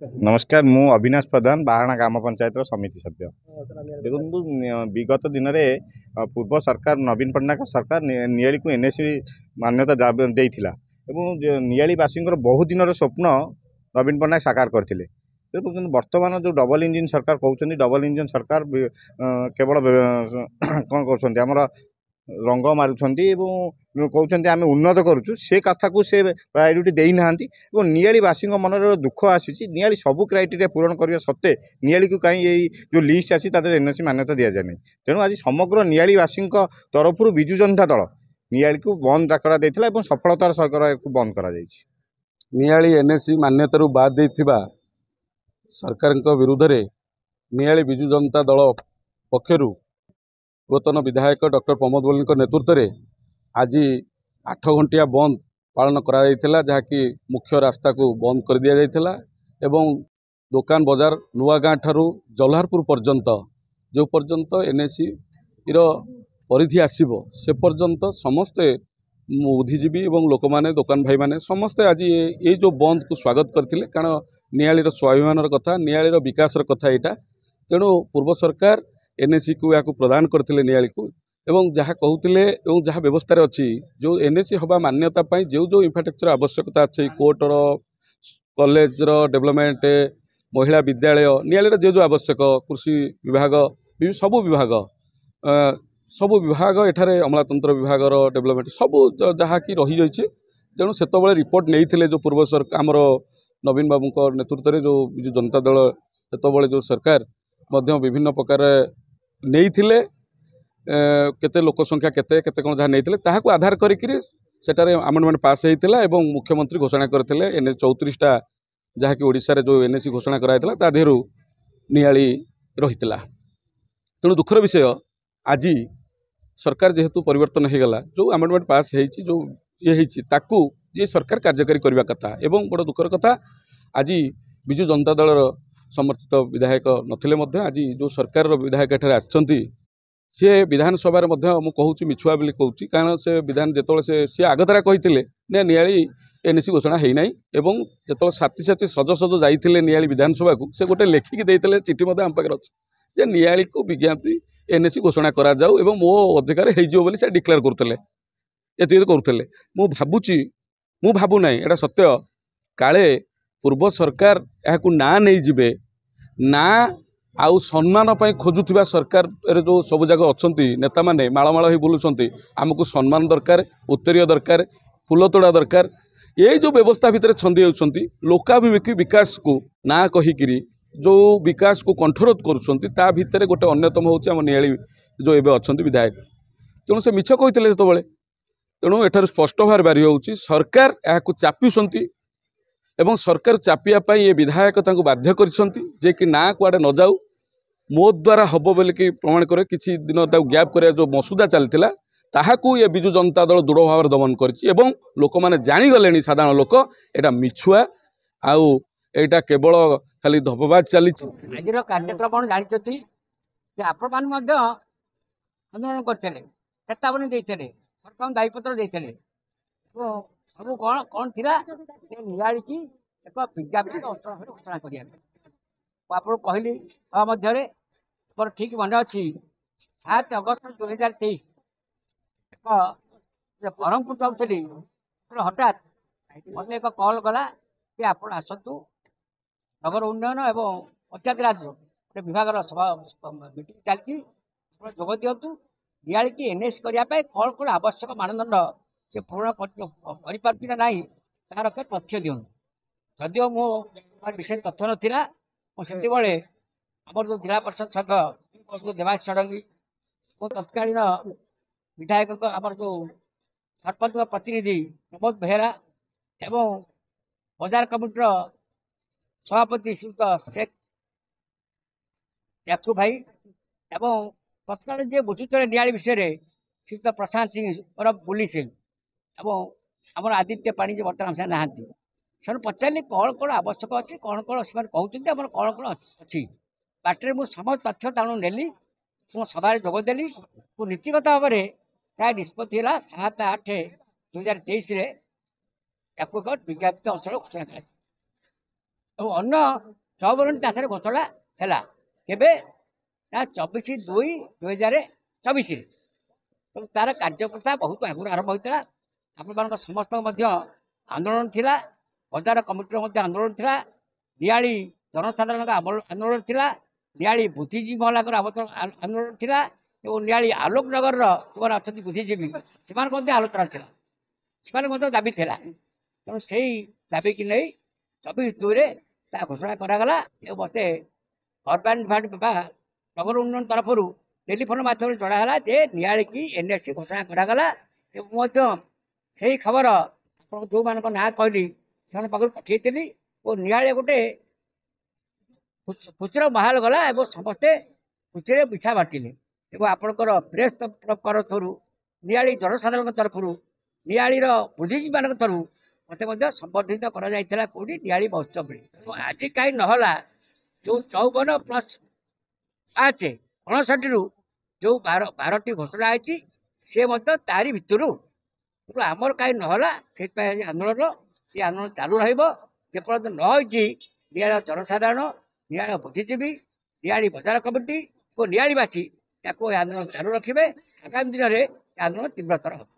ନମସ୍କାର, ମୁଁ ଅବିନାଶ ପ୍ରଧାନ, ବାହାଣା ଗ୍ରାମ ପଞ୍ଚାୟତର ସମିତି ସଭ୍ୟ। ଦେଖନ୍ତୁ, ବିଗତ ଦିନରେ ପୂର୍ବ ସରକାର ନବୀନ ପଟ୍ଟନାୟକ ସରକାର ନିଆଳିକୁ ଏନ୍ ଏ ସି ମାନ୍ୟତା ଦେଇଥିଲା ଏବଂ ନିଆଳିବାସୀଙ୍କର ବହୁ ଦିନର ସ୍ୱପ୍ନ ନବୀନ ପଟ୍ଟନାୟକ ସାକାର କରିଥିଲେ। କିନ୍ତୁ ବର୍ତ୍ତମାନ ଯେଉଁ ଡବଲ ଇଞ୍ଜିନ୍ ସରକାର କହୁଛନ୍ତି, ଡବଲ ଇଞ୍ଜିନ୍ ସରକାର କେବଳ କ'ଣ କରୁଛନ୍ତି, ଆମର ରଙ୍ଗ ମାରୁଛନ୍ତି ଏବଂ କହୁଛନ୍ତି ଆମେ ଉନ୍ନତ କରୁଛୁ, ସେ କଥାକୁ ସେ ପ୍ରାୟୋରିଟି ଦେଇନାହାନ୍ତି ଏବଂ ନିଆଳିବାସୀଙ୍କ ମନରେ ଦୁଃଖ ଆସିଛି। ନିଆଳି ସବୁ କ୍ରାଇଟେରିଆ ପୂରଣ କରିବା ସତ୍ତ୍ୱେ ନିଆଳିକୁ କାହିଁ ଏଇ ଯେଉଁ ଲିଷ୍ଟ ଅଛି ତା ଦେହରେ ଏନ୍ ଏ ସି ମାନ୍ୟତା ଦିଆଯାଏ ନାହିଁ। ତେଣୁ ଆଜି ସମଗ୍ର ନିଆଳିବାସୀଙ୍କ ତରଫରୁ ବିଜୁ ଜନତା ଦଳ ନିଆଳିକୁ ବନ୍ଦ ଡାକରା ଦେଇଥିଲା ଏବଂ ସଫଳତାର ସହ ଏହାକୁ ବନ୍ଦ କରାଯାଇଛି। ନିଆଳି ଏନ୍ ଏ ସି ମାନ୍ୟତାରୁ ବାଦ୍ ଦେଇଥିବା ସରକାରଙ୍କ ବିରୁଦ୍ଧରେ ନିଆଳି ବିଜୁ ଜନତା ଦଳ ପକ୍ଷରୁ ପୂର୍ବତନ ବିଧାୟକ ଡକ୍ଟର ପ୍ରମୋଦ ମଲ୍ଲିକଙ୍କ ନେତୃତ୍ୱରେ ଆଜି 8 ଘଣ୍ଟିଆ ବନ୍ଦ ପାଳନ କରାଯାଇଥିଲା, ଯାହାକି ମୁଖ୍ୟ ରାସ୍ତାକୁ ବନ୍ଦ କରିଦିଆଯାଇଥିଲା ଏବଂ ଦୋକାନ ବଜାର ନୂଆଗାଁ ଠାରୁ ଜହ୍ଲାରପୁର ପର୍ଯ୍ୟନ୍ତ ଯେଉଁ ପର୍ଯ୍ୟନ୍ତ ଏନ୍ ଏ ସିର ପରିଧି ଆସିବ ସେ ପର୍ଯ୍ୟନ୍ତ ସମସ୍ତେ ବୁଦ୍ଧିଜୀବୀ ଏବଂ ଲୋକମାନେ, ଦୋକାନ ଭାଇମାନେ ସମସ୍ତେ ଆଜି ଏଇ ଯେଉଁ ବନ୍ଦକୁ ସ୍ୱାଗତ କରିଥିଲେ। କାରଣ ନିଆଳିର ସ୍ୱାଭିମାନର କଥା, ନିଆଳିର ବିକାଶର କଥା ଏଇଟା। ତେଣୁ ପୂର୍ବ ସରକାର ଏନ୍ ଏ ସିକୁ ଏହାକୁ ପ୍ରଦାନ କରିଥିଲେ ନିଆଳିକୁ, ଏବଂ ଯାହା କହୁଥିଲେ ଏବଂ ଯାହା ବ୍ୟବସ୍ଥାରେ ଅଛି, ଯେଉଁ ଏନ୍ ଏ ସି ହେବା ମାନ୍ୟତା ପାଇଁ ଯେଉଁ ଯେଉଁ ଇନଫ୍ରାଷ୍ଟ୍ରକ୍ଚର ଆବଶ୍ୟକତା ଅଛି, କୋର୍ଟର, କଲେଜର ଡେଭଲପମେଣ୍ଟ, ମହିଳା ବିଦ୍ୟାଳୟ, ନିଆଳିର ଯେଉଁ ଯେଉଁ ଆବଶ୍ୟକ, କୃଷି ବିଭାଗ, ସବୁ ବିଭାଗ, ସବୁ ବିଭାଗ ଏଠାରେ ଅମଲାତନ୍ତ୍ର ବିଭାଗର ଡେଭଲପମେଣ୍ଟ ସବୁ ଯାହାକି ରହିଯାଇଛି। ତେଣୁ ସେତେବେଳେ ରିପୋର୍ଟ ନେଇଥିଲେ ଯେଉଁ ପୂର୍ବ ସରକାର, ଆମର ନବୀନ ବାବୁଙ୍କ ନେତୃତ୍ୱରେ ଯେଉଁ ବିଜୁ ଜନତା ଦଳ ସେତେବେଳେ ଯେଉଁ ସରକାର ମଧ୍ୟ ବିଭିନ୍ନ ପ୍ରକାର ନେଇଥିଲେ, କେତେ ଲୋକ ସଂଖ୍ୟା, କେତେ କେତେ କ'ଣ ଯାହା ନେଇଥିଲେ, ତାହାକୁ ଆଧାର କରିକିରି ସେଠାରେ ଆମେଣ୍ଡମେଣ୍ଟ ପାସ୍ ହେଇଥିଲା ଏବଂ ମୁଖ୍ୟମନ୍ତ୍ରୀ ଘୋଷଣା କରିଥିଲେ ଏନ୍ ଏ 34ଟା, ଯାହାକି ଓଡ଼ିଶାରେ ଯେଉଁ ଏନ୍ ଏ ସି ଘୋଷଣା କରାଯାଇଥିଲା ତା ଦେହରୁ ନିଆଳି ରହିଥିଲା। ତେଣୁ ଦୁଃଖର ବିଷୟ, ଆଜି ସରକାର ଯେହେତୁ ପରିବର୍ତ୍ତନ ହେଇଗଲା, ଯେଉଁ ଆମେଣ୍ଡମେଣ୍ଟ ପାସ୍ ହେଇଛି, ଯେଉଁ ଇଏ ହେଇଛି, ତାକୁ ଇଏ ସରକାର କାର୍ଯ୍ୟକାରୀ କରିବା କଥା। ଏବଂ ବଡ଼ ଦୁଃଖର କଥା, ଆଜି ବିଜୁ ଜନତା ଦଳର ସମର୍ଥିତ ବିଧାୟକ ନଥିଲେ ମଧ୍ୟ ଆଜି ଯେଉଁ ସରକାରର ବିଧାୟକ ଏଠାରେ ଆସିଛନ୍ତି, ସିଏ ବିଧାନସଭାରେ ମଧ୍ୟ ମୁଁ କହୁଛି ମିଛୁଆ ବୋଲି କହୁଛି, କାରଣ ସେ ବିଧାନ ଯେତେବେଳେ ସିଏ ଆଗତରା କହିଥିଲେ ନା ନିଆଳି ଏନ୍ ସି ଘୋଷଣା ହେଇନାହିଁ, ଏବଂ ଯେତେବେଳେ ସାଥି ସାଥି ସଜ ସଜ ଯାଇଥିଲେ ନିଆଳି ବିଧାନସଭାକୁ, ସେ ଗୋଟେ ଲେଖିକି ଦେଇଥିଲେ, ଚିଠି ମଧ୍ୟ ଆମ ପାଖରେ ଅଛି, ଯେ ନିଆଳିକୁ ବିଜ୍ଞପ୍ତି ଏନ୍ ସି ଘୋଷଣା କରାଯାଉ ଏବଂ ମୋ ଅଧିକାର ହେଇଯିବ ବୋଲି ସେ ଡିକ୍ଲେୟାର କରୁଥିଲେ, ଏତିକି କରୁଥିଲେ। ମୁଁ ଭାବୁଛି, ମୁଁ ଭାବୁନାହିଁ, ଏଇଟା ସତ୍ୟ, କାଳେ ପୂର୍ବ ସରକାର ଏହାକୁ ନାଁ ନେଇଯିବେ, ନା ଆଉ ସମ୍ମାନ ପାଇଁ ଖୋଜୁଥିବା ସରକାରରେ ଯେଉଁ ସବୁ ଯାକ ଅଛନ୍ତି ନେତାମାନେ ମାଳମାଳ ହେଇ ବୁଲୁଛନ୍ତି, ଆମକୁ ସମ୍ମାନ ଦରକାର, ଉତ୍ତରୀୟ ଦରକାର, ଫୁଲ ତୋଡ଼ା ଦରକାର, ଏଇ ଯେଉଁ ବ୍ୟବସ୍ଥା ଭିତରେ ଛନ୍ଦି ହେଉଛନ୍ତି, ଲୋକାଭିମୁଖୀ ବିକାଶକୁ ନାଁ କହିକିରି ଯେଉଁ ବିକାଶକୁ କଣ୍ଠରୋଧ କରୁଛନ୍ତି, ତା ଭିତରେ ଗୋଟେ ଅନ୍ୟତମ ହେଉଛି ଆମ ନିଆଳି ଯେଉଁ ଏବେ ଅଛନ୍ତି ବିଧାୟକ। ତେଣୁ ସେ ମିଛ କହିଥିଲେ ସେତେବେଳେ। ତେଣୁ ଏଠାରୁ ସ୍ପଷ୍ଟ ଭାବରେ ବାରି ହେଉଛି ସରକାର ଏହାକୁ ଚାପିଛନ୍ତି ଏବଂ ସରକାର ଚାପିବା ପାଇଁ ଏ ବିଧାୟକ ତାଙ୍କୁ ବାଧ୍ୟ କରିଛନ୍ତି ଯେ କି ନା କୁଆଡ଼େ ନ ଯାଉ, ମୋ ଦ୍ୱାରା ହେବ ବୋଲିକି ପ୍ରମାଣ କରେ। କିଛି ଦିନ ତାକୁ ଗ୍ୟାପ୍ କରିବା ଯେଉଁ ମସୁଦା ଚାଲିଥିଲା, ତାହାକୁ ଏ ବିଜୁ ଜନତା ଦଳ ଦୃଢ଼ ଭାବରେ ଦମନ କରିଛି ଏବଂ ଲୋକମାନେ ଜାଣିଗଲେଣି, ସାଧାରଣ ଲୋକ, ଏଇଟା ମିଛୁଆ ଆଉ ଏଇଟା କେବଳ ଖାଲି ଧପବାଜ ଚାଲିଛି। ଆଜିର କାର୍ଯ୍ୟକ୍ରମ ଜାଣିଛନ୍ତି ଯେ ଆପଣମାନେ ମଧ୍ୟ ଆନ୍ଦୋଳନ କରିଥିଲେ, ଚେତାବନୀ ଦେଇଥିଲେ, ସରକାରଙ୍କୁ ଦାୟୀପତ୍ର ଦେଇଥିଲେ ଏବଂ ସବୁ କ'ଣ କ'ଣ ଥିଲା ସେ ନିଆଳିକି ଏକ ବିଜ୍ଞାପିତ ଅଞ୍ଚଳ ଭାବରେ ଘୋଷଣା କରିବା ପାଇଁ। ମୁଁ ଆପଣଙ୍କୁ କହିଲି ସଭା ମଧ୍ୟରେ, ମୋର ଠିକ୍ ମନେ ଅଛି, 7 ଅଗଷ୍ଟ 2023 ଏକ ବ୍ରହ୍ମପୁର ଯାଉଥିଲି, ହଠାତ୍ ମୋତେ ଏକ କଲ୍ କଲା ଯେ ଆପଣ ଆସନ୍ତୁ, ନଗର ଉନ୍ନୟନ ଏବଂ ପଞ୍ଚାୟତିରାଜ ଗୋଟେ ବିଭାଗର ସଭା ମିଟିଂ ଚାଲିଛି, ଆପଣ ଯୋଗ ଦିଅନ୍ତୁ, ନିଆଳିକି ଏନ୍ ଏସ୍ କରିବା ପାଇଁ କ'ଣ କ'ଣ ଆବଶ୍ୟକ ମାନଦଣ୍ଡ ସେ ପୂରଣ କରିପାରୁଛି ନା ନାହିଁ ତାହାର ଏକ ତଥ୍ୟ ଦିଅନ୍ତୁ। ଯଦିଓ ମୋ ବିଶେଷ ତଥ୍ୟ ନଥିଲା, ମୁଁ ସେତେବେଳେ ଆମର ଯେଉଁ ଜିଲ୍ଲା ପରିଷଦ ସଭ୍ୟ ଦେବାଶିଷ ଷଡ଼ଙ୍ଗୀ ଓ ତତ୍କାଳୀନ ବିଧାୟକଙ୍କ ଆମର ଯେଉଁ ସରପଞ୍ଚଙ୍କ ପ୍ରତିନିଧି ପ୍ରମୋଦ ବେହେରା ଏବଂ ବଜାର କମିଟିର ସଭାପତି ଶ୍ରୀଯୁକ୍ତ ଶେଖ ୟାକୁ ଭାଇ ଏବଂ ତତ୍କାଳୀନ ଯିଏ ବୁଝୁଥିଲେ ନିଆଳି ବିଷୟରେ ଶ୍ରୀଯୁକ୍ତ ପ୍ରଶାନ୍ତ ସିଂ ଓରଫ ବୁଲି ସିଂ ଏବଂ ଆମର ଆଦିତ୍ୟ ପାଣି ଯେ ବର୍ତ୍ତମାନ ଆମ ସାଙ୍ଗେ ନାହାନ୍ତି, ସେମାନେ ପଚାରିଲି କ'ଣ କ'ଣ ଆବଶ୍ୟକ ଅଛି, କ'ଣ କ'ଣ ସେମାନେ କହୁଛନ୍ତି, ଆମର କ'ଣ କ'ଣ ଅଛି। ବାଟରେ ମୁଁ ସମସ୍ତ ତଥ୍ୟ ତାଙ୍କୁ ନେଲି, ମୁଁ ସଭାରେ ଯୋଗ ଦେଲି। ମୁଁ ନୀତିଗତ ଭାବରେ ପ୍ରାୟ ନିଷ୍ପତ୍ତି ହେଲା 7 8 2023ରେ ୟାକୁ ଏକ ବିଜ୍ଞାପିତ ଅଞ୍ଚଳ ଘୋଷଣା କରାଯିବ। ଏବଂ ଅନ୍ୟ 54ଟି ଚାଷରେ ଘୋଷଣା ହେଲା। କେବେ ନା 24/2/2024ରେ। ତେଣୁ ତାର କାର୍ଯ୍ୟକର୍ତ୍ତା ବହୁତ ଆଗରୁ ଆରମ୍ଭ ହୋଇଥିଲା। ଆପଣମାନଙ୍କ ସମସ୍ତଙ୍କ ମଧ୍ୟ ଆନ୍ଦୋଳନ ଥିଲା, ବଜାର କମିଟିର ମଧ୍ୟ ଆନ୍ଦୋଳନ ଥିଲା, ନିଆଳି ଜନସାଧାରଣଙ୍କ ଆନ୍ଦୋଳନ ଥିଲା, ନିଆଳି ବୁଦ୍ଧିଜୀବୀ ମହଲାଙ୍କର ଆନ୍ଦୋଳନ ଥିଲା ଏବଂ ନିଆଳି ଆଲୋକନଗରର ଯେଉଁମାନେ ଅଛନ୍ତି ବୁଦ୍ଧିଜୀବୀ, ସେମାନଙ୍କ ମଧ୍ୟ ଆଲୋଚନା ଥିଲା, ସେମାନଙ୍କ ମଧ୍ୟ ଦାବି ଥିଲା। ତେଣୁ ସେଇ ଦାବିକି ନେଇ 24/2ରେ ତା ଘୋଷଣା କରାଗଲା ଏବଂ ମୋତେ ଅର୍ବାନ୍ ଡିପାର୍ଟମେଣ୍ଟ ବା ନଗର ଉନ୍ନୟନ ତରଫରୁ ଟେଲିଫୋନ୍ ମାଧ୍ୟମରେ ଜଣାଗଲା ଯେ ନିଆଳିକି ଏନ୍ ଏ ସି ଘୋଷଣା କରାଗଲା। ଏବଂ ମଧ୍ୟ ସେଇ ଖବର ଆପଣ ଯେଉଁମାନଙ୍କ ନାଁ କହିଲି ସେମାନଙ୍କ ପାଖରୁ ପଠେଇଥିଲି ଓ ନିଆଳି ଗୋଟେ ଖୁସିର ମାହୋଲ ଗଲା ଏବଂ ସମସ୍ତେ ଖୁସିରେ ମିଠା ବାଣ୍ଟିଲେ। ଏବଂ ଆପଣଙ୍କର ପ୍ରେସ୍ ତରଫରୁ, ନିଆଳି ଜନସାଧାରଣଙ୍କ ତରଫରୁ, ନିଆଳିର ବୁଦ୍ଧିଜୀବୀମାନଙ୍କ ତରଫରୁ ମୋତେ ମଧ୍ୟ ସମ୍ବର୍ଦ୍ଧିତ କରାଯାଇଥିଲା କେଉଁଠି? ନିଆଳି ମହୋତ୍ସବରେ। ଆଜି କାହିଁ ନହେଲା? ଯେଉଁ 54 ପ୍ଲସ୍ 5 59ରୁ ଯେଉଁ 12ଟି ଘୋଷଣା ହେଇଛି, ସେ ମଧ୍ୟ ତାରି ଭିତରୁ। ତେଣୁ ଆମର କାହିଁ ନହେଲା? ସେଥିପାଇଁ ଆଜି ଆନ୍ଦୋଳନ, ଏ ଆନ୍ଦୋଳନ ଚାଲୁ ରହିବ ଯେପର୍ଯ୍ୟନ୍ତ ନ ହେଇଛି। ନିଆଳି ଜନସାଧାରଣ, ନିଆଳି ବୁଦ୍ଧିଜୀବୀ, ନିଆଳି ବଜାର କମିଟି ଓ ନିଆଳିବାସୀ ତାକୁ ଏ ଆନ୍ଦୋଳନ ଚାଲୁ ରଖିବେ। ଆଗାମୀ ଦିନରେ ଏ ଆନ୍ଦୋଳନ ତୀବ୍ରତର ହେବ।